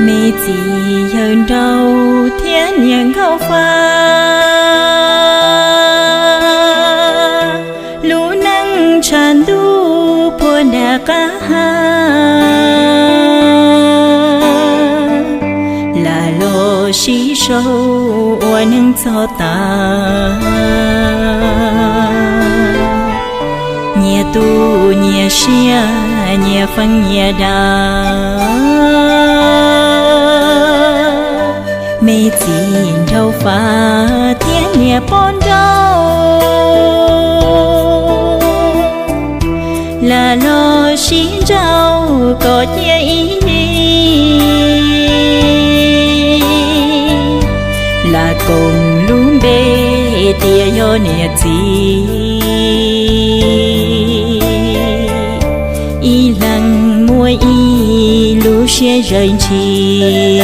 Me txiv yawg nraug thiab niam nkauj Fab, lub neej tshav ntuj puag nram qab ha, lam los sib sau ua neej txog tas. Nyias tu nyias siab, nyias feeb nyias dam. Me txiv nraug Fab thiab niam poj nraug, lam los sib ntsauj kom cia ib lim, lam koom lub npe tias yog niam txiv, ib leeg muaj ib lub siab zais ntshis.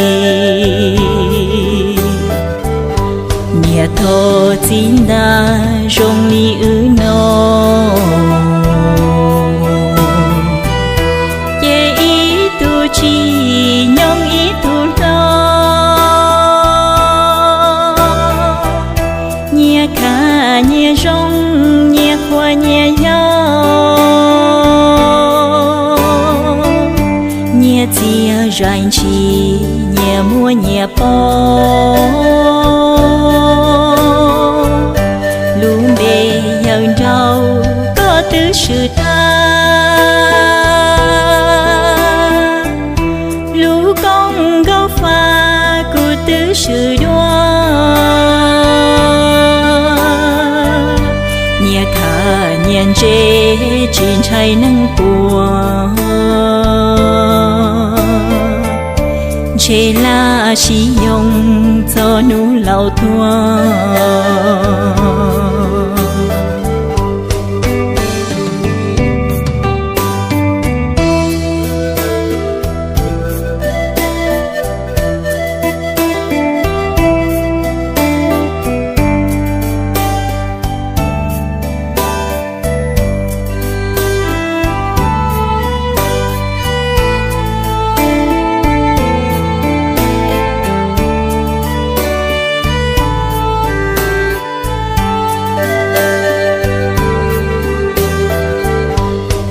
Niam thov txiv ntag zoo li wb no, ces ib tug tsim nyog ib tug hlob, nyias kham nyias zoo, nyias qhuas nyias yau, nyias txias zais ntshis, nyias muaj nyias pog. Lub npe yawg nraug koj twb swm tag, lub koob nkauj Fab kuv twb swm dua. Nyias kham nyias ntse tsis ntshai neeg puas, ntshe laj sib yoog txog hnub laus tuag.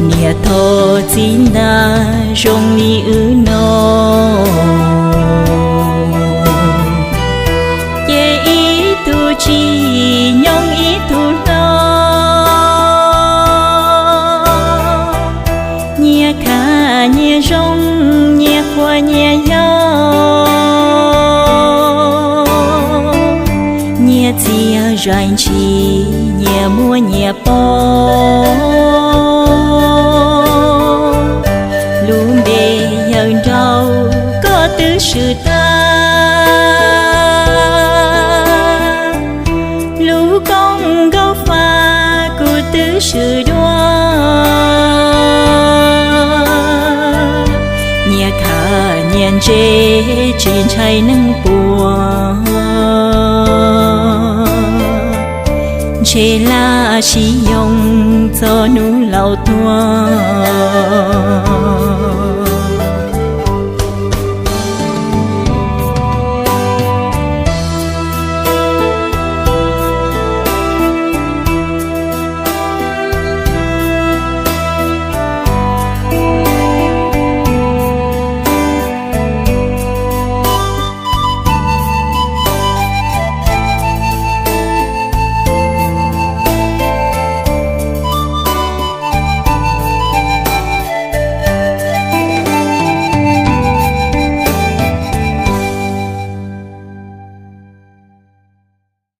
Niam thov txiv ntag zoo li wb no, ces ib tug tsim nyog ib tug hlob, nyias kham nyias zoo, nyias qhuas nyias yau, nyias txias zais ntshis, nyias muaj nyias pog. Lub npe yawg nraug koj twb swm tag, lub koob nkauj Fab kuv twb swm dua. Nyias kham nyias ntse tsis ntshai neeg puas, ntshe laj sib yoog txog hnub laus tuag.